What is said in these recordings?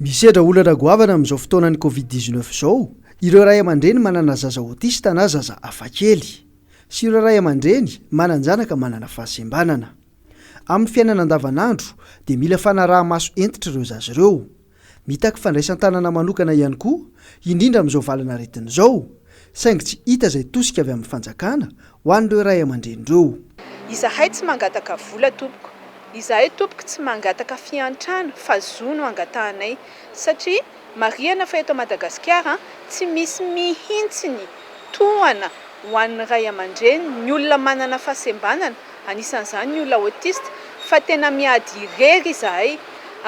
Misedra olana goavana amin'izao fotoanan'ny Covid 19 izao ireo ray aman-dreny manana zaza autiste na zaza hafakely, sy ireo ray aman-dreny manan-janaka manana fahasembanana. Amin'ny fiainana andavanandro dia mila fanaraha-maso hentitra ireo zaza ireo. Mitaky fandraisan-tanana manokana ihany koa, indrindra amin'izao valan'aretina izao, saingy tsy hita izay tosika avy amin'ny fanjakana ho an'ireo ray aman-dreny ireo. Izahay tsy mangataka vola tompoko. Izahay tompoko tsy mangataka fiantrana fa zo no angatahanay satria marihana fa eto Madagasikara tsy misy mihintsy ny tohana ho an'ny ray aman-dreny ny olona manana fahasembanana anisan'izany ny olona autiste fa tena miady irery izahay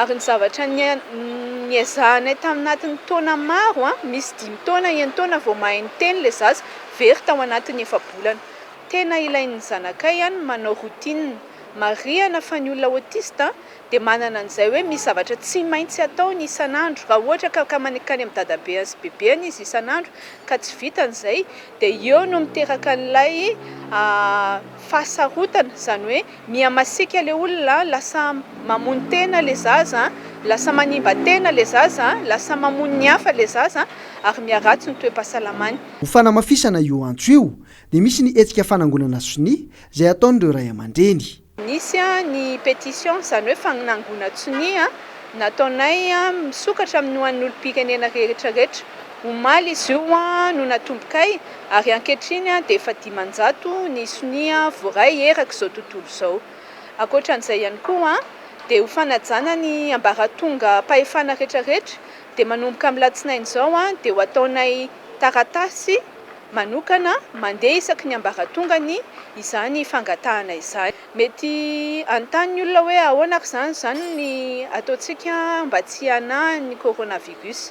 ary ny zavatra niezahanay taminatin'ny taona maro misy dimy taona enin-taona vao mahay niteny ilay zaza very tao anatin'ny efa-bolana. Tena ilain'ny zanakay ny manao routine. Marihana fa ny olona autiste dia manana an'izay hoe misy zavatra tsy maintsy ataony isan'andro. Raha ohatra ka mankany amin'ny dadabeany sy bebeany izy isan'andro ka tsy vitany izay dia eo no miteraka an'ilay fahasarotana, izany hoe miha-masiaka ilay olona, lasa mamono tena ilay zaza, lasa manimba tena ilay zaza, lasa mamono ny hafa ilay zaza ary miharatsy ny toe-pahasalamany. Ho fanamafisana io antso io dia misy ny hetsika fanangonana sonia izay ataon'ireo ray aman-dreny. Nisy ny pétition, izany hoe fanangonan-tsonia nataonay misokatra amin'ny ho an'ny olom-pirenena rehetra rehetra. Omaly izy io no natombokay ary ankehitriny dia efa 500 ny sonia voaray erak'izao tontolo izao. Ankoatra an'izay ihany koa dia ho fanajana ny ambaratongam-pahefana rehetra rehetra dia manomboka amin'ny alatsinainy izao dia ho ataonay taratasy manokana mandeha isaky ny ambaratongany izany fangatahana izany. Mety hanontany ny olona hoe ahoana ary izany izany ny ataontsika mba tsy hihanahan'ny coronavirus.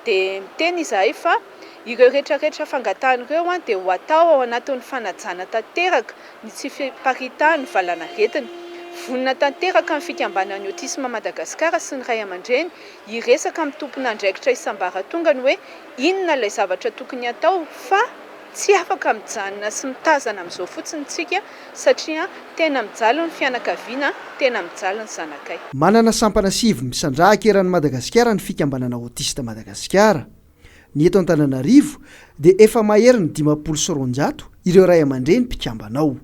Dia miteny izahay fa ireo rehetra rehetra fangatahana ireo dia ho atao ao anatin'ny fanajana tanteraka ny tsy fiparitahan'ny valanaretina. Vonona tanteraka ny fikambanan'ny Autisme Madagascar sy ny ray aman-dreny hiresaka amin'ny tompon'andraikitra isam-baratongany hoe inona ilay zavatra tokony hatao fa tsy afaka mijanona sy mitazana amin'izao fotsiny isika satria tena mijaly ny fianakaviana, tena mijaly ny zanakay. Manana sampana sivy misandrahaka eran'i Madagasikara ny fikambanana Autiste Madagasikara. Ny eto Antananarivo dia efa maherin'ny 250 ireo ray aman-dreny mpikambana ao.